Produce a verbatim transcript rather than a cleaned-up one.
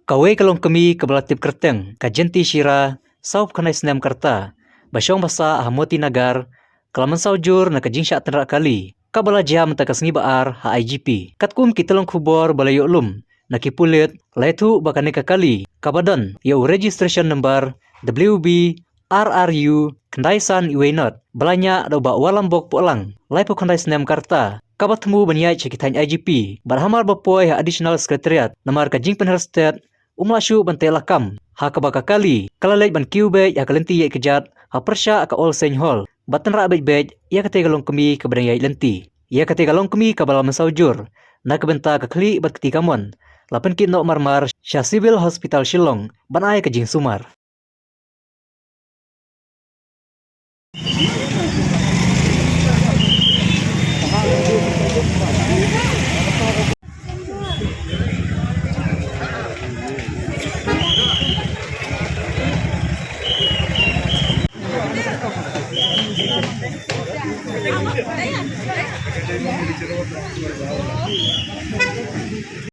Kawei ka longkmie kaba la tip kyrteng ka Jenti Shira, sawphew khyndai snem ka rta, ba shong ba sah ha Moti Nagar, ka la mynsaw jur na ka jingshah tynrah kali kaba la jia mynta ka sngi ba ar ha I G P. Katkum ki tyllong khubor ba la ïoh lum na ki pulit, la ïathuh ba kane ka kali kaba don ïa u registration number W B R R U khyndai san uwei not, ba la ñiah da u Bah Warlambok Pohlang, laiphew khyndai snem ka rta, kaba thmu ban ïaid sha ki thaiñ I G P bad hamar ba poi ha Additional Secretariat namar ka jingpynher stet, um lah shuh ban teh lakam, ha kaba ka kali ka la leit ban kiew beit ha ka lynti ïaid kjat ha pyrshah ka All Saint Hall bad tynrah beit beit ïa katei ka longkmie kaba dang ïaid lynti. Ïa katei ka longkmie kaba la mynsaw jur, na ka bynta ka khlieh bad kti kamon, la pynkit noh marmar sha Civil Hospital Shillong ban ai ka jingsumar.